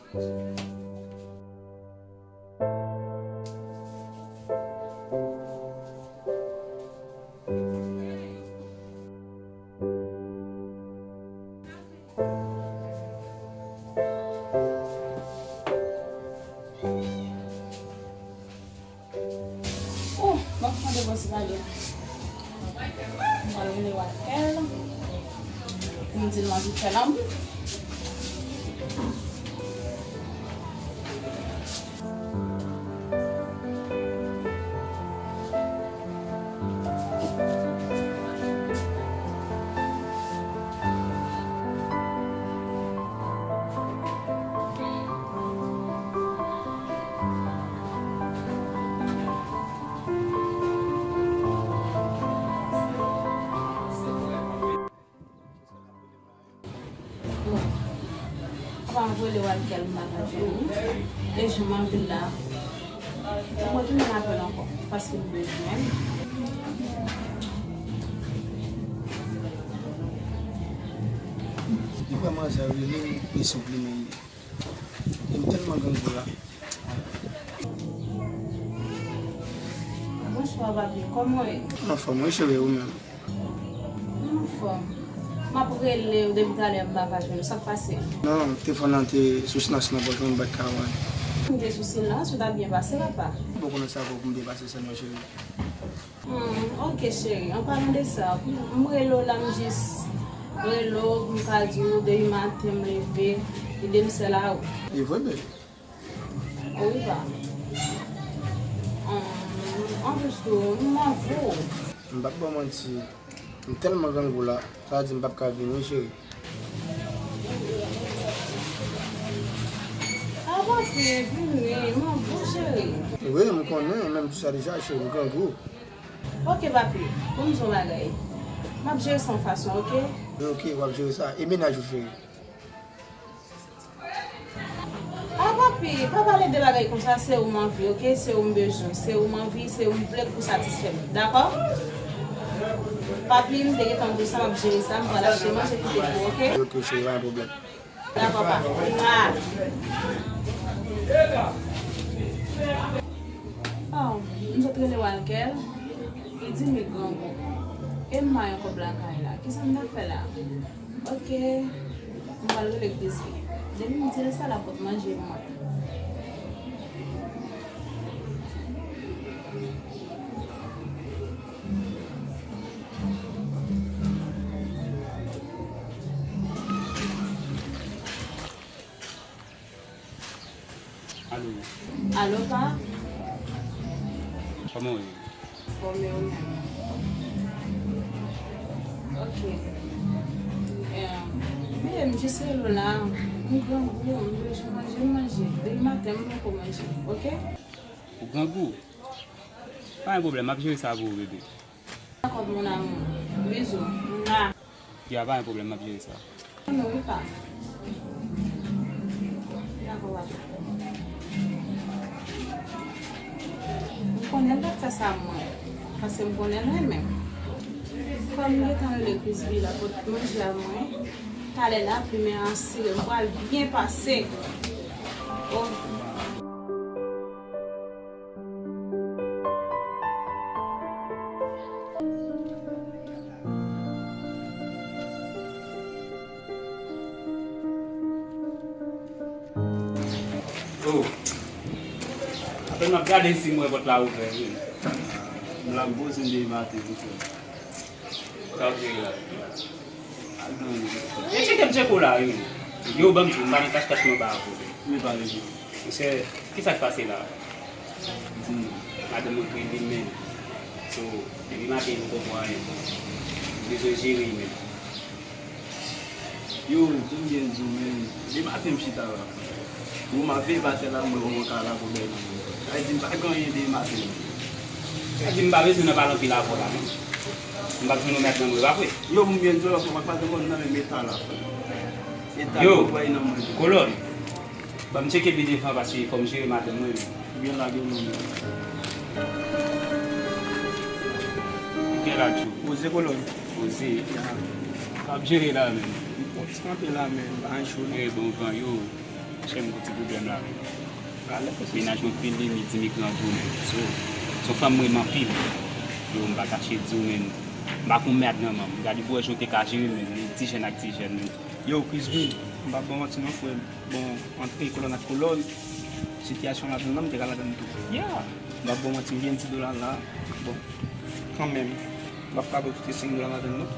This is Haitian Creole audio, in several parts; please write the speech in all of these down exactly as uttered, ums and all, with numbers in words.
Oh, m ap mande bòs Valè. M pral rele Walker. Pou m di l m anvi fè lanmou. Bon, apa m rele Walker m pa ka jwenn li. E jan m anvi l la, m retounen apèl ankò, paske m bezwen l. Li vrèman sa rele m, li sou plimen li. E m tèlman grangou la. Bonswa, papi. Kòman w ye? Anfòm, wi, cheri, ou menm? Mwen anfòm. M ap rele w depi talè, m pa ka jwenn ou. Sa k pase? Non, telefòn nan te sou silans nan, pòch mwen, m pa t ka wè. M te sou silans, ou t ap byen pase, papa. Ou poko nan sa pou m byen pase sèlman, cheri. Hmm, ok, cheri. An palan de sa, m rele w la, m jis rele w pou m ka di w, depi maten m leve, ide m sèl a ou. E vre, bebe? Wi, pa. Hmm, anplis tou, m anvi w. M p ap ba w manti, m tèlman grangou la, sa di m p ap ka vini, cheri. A, papi, vini, m anvi w, cheri. Wi, m konnen, menm di sa deja, cheri, m grangou. Ok, papi, ban m di w yon bagay. M ap jere sa yon fason, ok? Ok, w ap jere sa. E mennaj ou, cheri? A, papi, pa pale de bagay konsa, se ou m anvi, ok? Se ou m bezwen, se ou m anvi, se ou m vle pou satisfè m, dakò? Papi, m te gentan di w sa, m ap jere sa, m pral achte manje kite pou ou, ok? Ok, cheri, pa gen pwoblèm. Dakò, pa. Mwa. Oh, m sot rele Walker, li di m li grangou. E m pa gen kòb lakay la. Kisa m ta fè la? Ok. M pral rele Grizzly. Depi m di l sa, l ap pot manje mwen. Alo. Alo, pa? Kòman w ye? Fòme ou menm? Ok. Em, men m jis rele w la. M grangou, m bezwen manje, m manje. Depi maten, m poko manje. Ok? Ou grangou? Pa gen pwoblèm, m ap jere sa pou ou, bebe. Dakò, mon amour. Bizou. Mwa. Ya, pa gen pwoblèm, m ap jere sa. Non, wi, pa. Dakò, papa. M konnen l t ap fè sa mwen. Paske m konnen l renmen m. Kòm m gentan rele Grizzly la pot manje a mwen, talè la, plimen an sire, m pral byen pase. Oh. Oh. Apèn m ap gade si m wè pòt la ouvè, wi. M la m poze m depi maten, wi, frè. Sa w ap jere la? E tcheke m tcheke w la, wi. Yo, ban m di w, m pa nan kach kach non, pa avè w. Wi, pale byen. Monchè, kisa k pase la? Di m. Madanm mwen kriye li menm. So, depi maten li poko anyen. M bezwen jere li menm. Yo, pou m byen di w, men, depi maten m chita la. Ou m ap veye pase la, mwen wè yon ka la pou bèl. Sa vle di m pa gen anyen depi maten. Sa vle di m pa bezwen nan pale anpil avè w la, non. M p ap jwenn yon mèt nan mwen, pa vre? Yo, pou m byen di w, m ap pase mòn nan men eta la. Eta yo, yo, nan mwen. Kolòn. Ban m tcheke pi devan paske fò m jere madanm mwen. Byen lage non men. Byen la, Djou. Poze kolòn. Poze. Ya. Sa ap jere la menm. Bon, ti kanpe la menm, pa ancho non. E bon van yo. Chè m, gon ti pwoblèm la menm. Mennaj mwen pile m, li di m li grangou menm. So, se yon fanm m renmen anpil. Yo, m pa kache di w menm. M pa konn mèd nan men m. Gade bò jan w te ka jere m menm. Li ti jèn ak ti jèn menm. Yo, Chris Green, m p ap ba w manti non, frè m. Bon, antre kolòn ak kolòn, sitiyasyon ladann nan, m te ka ladann tou. Yeah. M p ap ba w manti, m gen ti dola la. Bon, kanmenm, m p ap ka ba w kite senk dola ladann non.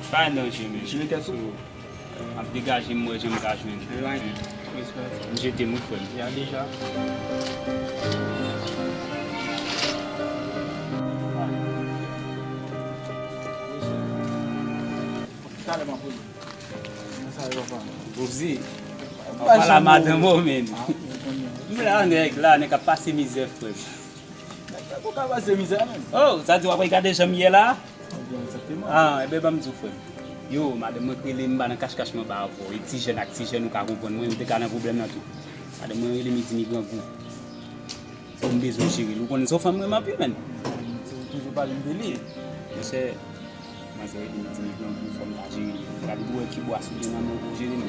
Pa gen danje menm. Jere tèt ou. So, m ap degaje m, m wè jan m ka jwenn. Right. Respect. M jete m wi, frè m. Ya deja. Talè m ap rele. Kòman sa ye, papa? Boubzi. Papa la madanm ou menm. M la nèg la, nèg ap pase mizè, frè m. Nèg la poko pase mizè menm. Oh, sa di w ap gade jan m ye la? Egzakteman. Ah, enben, ban m di w, frè m. Yo, madanm mwen k rele m, m pa nan kachkach mwen ba avè w. E ti jèn ak ti jèn, ou ka konprann mwen, ou te ka nan pwoblèm nan tou. Madanm mwen rele m, li di m li grangou. Fò m bezwen jere l. Ou konnen se yon fanm mwen renmen anpil, menn. Ou toujou pale m de li. Monchè, manzè rele m, li di m li grangou, fò m ta jere l. Gade pou w wè ki bwa soulye nan men w pou w jere m.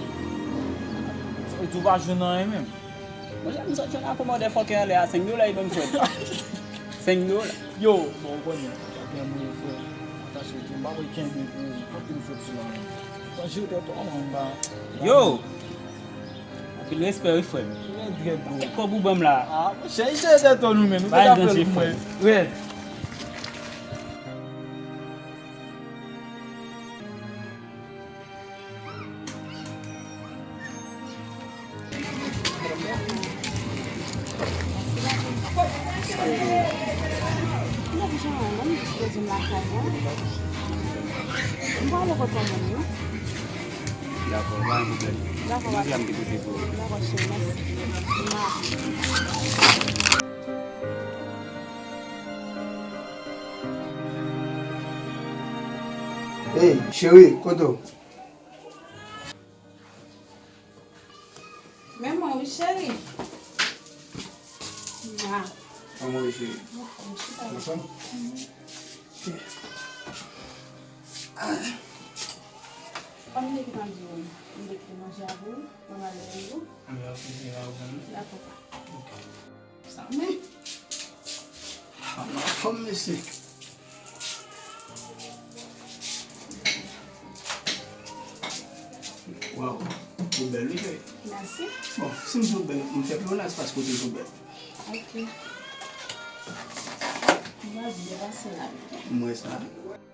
Ou di w pa jwenn anyen menm. Monchè, m sot jwenn akòmodè fòkè anlè a, senk dola li ban m, frè m. Senk dola. Yo, bon, ou konnen, sa byen mouye, frè. Atache tou, m pa vle kenbe pou anpil fòt sou la. Sa jete tò, mwen, m pa. Yo! Anpil respè, wi, frè m. Trè, trè bon. Kòb ou ban m la. Ah, monchè, jete tò nou menm. Nou pa ka fè l pou mwen. Rèd. Dakò, pa gen pwoblèm. Dakò, pa gen pwoblèm. Dakò, cheri, mèsi. Hey, cheri, kote w? Men mwen wi, cheri. Mwa. Kòman w ye, cheri? Anfòm, chita. Anfòm? Mhm. Ok. Kòm m te gentan di w, m te kite manje a pou ou, mwen ale pou ou. Mwen ap vini la ou konn. Dakò, pa. Ok. Sa men. Fanm nan anfòm, mesye. Waw, ou bèl wi, cheri. Mèsi. Bon, si m di w bèl, m fè pliwon la, se paske w toujou bèl. Ok. M ap byen pase la. M wè sa. M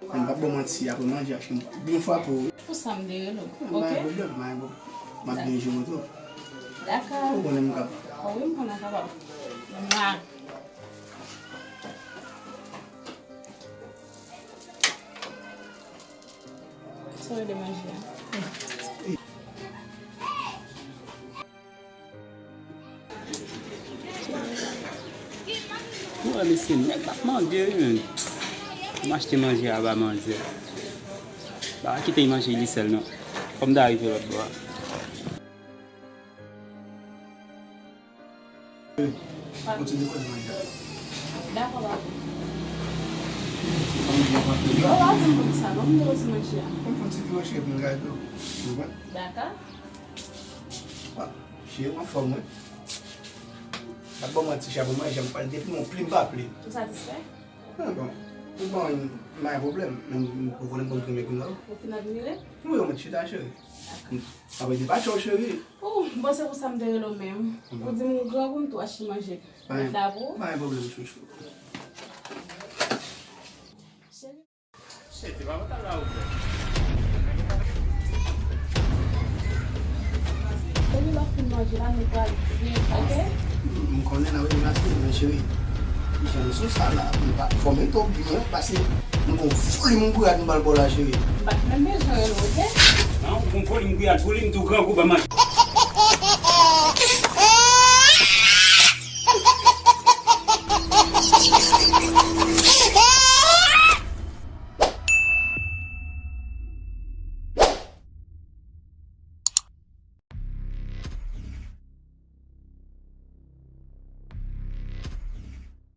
p ap ba w manti, apre manje a, cheri, m byen frape w wi. Pou sa m te rele w, ok? Pa gen pwoblèm, pa gen pwoblèm. M ap byen jere w tou. Dakò. Ou konnen m kapab. Wi, m konnen w kapab. Mwa. Sa w rele manje a? Ou wè, mesye, nèg la ap mande wi, menn. M achte manje a ba manzè. Pa kite l manje li sèl, non. Fò m ta rive lòt bò a. Kontinye koze manje a. Dakò, papa. Ou pa di m pou kisa, non, m te koze manje a. Fò m fè yon ti vire cheri pou m gade w. Ou konprann? Dakò. Wa, cheri, ou anfòm, wi. Pa ban m manti, cheri, pou manje a, m pral depi yon plim pa plim. Ou satisfè? Bon, bon. Ou ban m, pa gen pwoblèm. Men m, m, ou konnen m konn renmen kounye a. Ou fin admire? Wi, ou mèt chita, cheri. Dakò. Apre depatcha w, cheri. Ou, bon, se pou sa m te rele w menm. Ou di m ou grangou, m tou achte manje. Mwen la pou ou. Pa gen pwoblèm, chouchou. Cheri. Cheri, se pa pantalon la ou fè. Depi lè w fin manje la, nou pral byen, ok? M konnen n ap remplase, men cheri, jan nou sou sa la, nou pa fòme twòp byen, paske nou gon volim gouyad nou ba l ba w la, cheri. M pa t menm bezwen rele w, ok? Non, ou gon volim gouyad pou li, m tou grangou, ban manje.